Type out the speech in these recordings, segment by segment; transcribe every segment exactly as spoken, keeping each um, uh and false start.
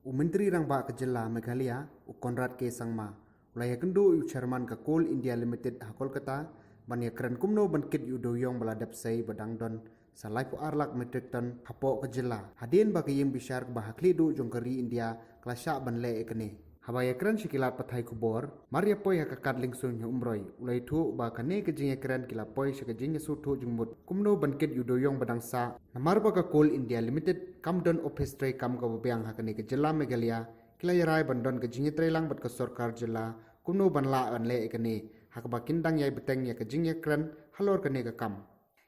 U Myntri Rangbah ka Jylla Meghalaya, u Conrad K Sangma, u la ïakynduh ïa u Chairman ka Coal India Limited ha Kolkata ban ïakren kumno ban kit ïa u dewïong ba la dep sei ba dang don sa laiphew ar lak metric ton hapoh ka jylla, hadien ba ka ïing bishar kaba ha khlieh duh jong ka ri India ka la shah ban leh ïa kane. Haba ïakren sha ki lad pathai khubor mar ïa poi ha ka kad liengsuiñ ha Umroi, u la ïathuh ba kane ka jingïakren ki la poi sha ka jingïasngewthuh jingmut kumno ban kit ïa u dewïong ba dang sah, namar ba ka Coal India Limited kam don ophis treikam kaba biang ha kane ka jylla Meghalaya, ki la ïarai ban don ka jingïatreilang bad ka sorkar jylla kumno ban lah ban leh ïa kane, ha kaba kin dang ïai bteng ïa ka jingïakren halor kane ka kam.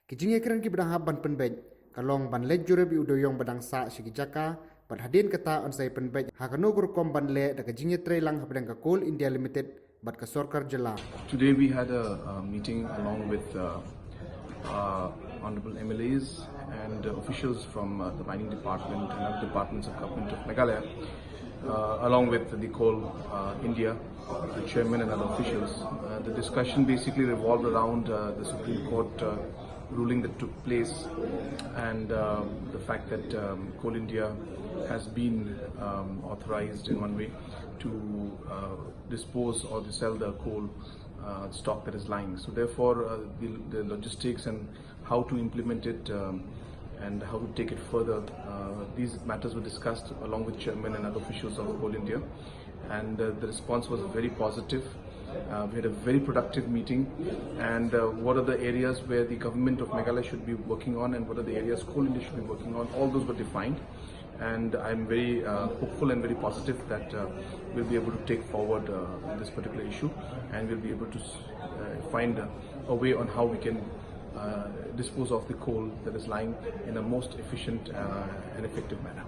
Ki jingïakren kiba dang hap ban pynbeit ka long ban leit jurip ïa u dewïong ba dang sah sha ki jaka, bad hadien kata yn sa ïa pynbeit ha kano ka rukom ban leh da ka jingïatreilang hapdeng ka Coal India Limited bad ka sorkar jylla. Today we had a, a meeting along with uh, uh, honorable M L As and uh, officials from uh, the mining department and other departments of government of Meghalaya, uh, along with the Coal uh, India, the chairman and other officials. Uh, the discussion basically revolved around uh, the Supreme Court uh, ruling that took place and uh, the fact that um, Coal India has been um, authorized in one way to uh, dispose or to sell the coal uh, stock that is lying. So therefore, uh, the, the logistics and how to implement it um, and how to take it further, uh, these matters were discussed along with chairman and other officials of Coal India. And uh, the response was very positive. Uh, we had a very productive meeting. And uh, what are the areas where the government of Meghalaya should be working on and what are the areas Coal India should be working on? All those were defined. And I'm very uh, hopeful and very positive that uh, we'll be able to take forward uh, this particular issue and we'll be able to uh, find a, a way on how we can uh, dispose of the coal that is lying in a most efficient uh, and effective manner.